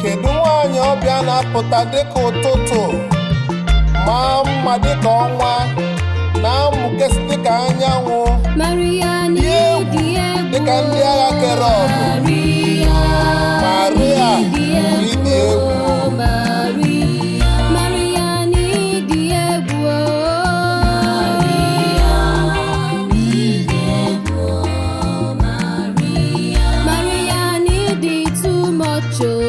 Kedu nwaanyị ọbịa na-apụta dịka ụtụtụ, maa mma dịka ọnwa, na-amụkesị dịka anyanwụ, Maria, dị egwu n'ịdị egwu. Dịka ndị agha kere ọgụ? Maria, Maria, n'ịdị n'ịdị egwu. Egwu. Maria, Maria, n'ịdị egwu. Maria, n'ịdị egwu. Maria, Maria, n'ịdị too much, oh.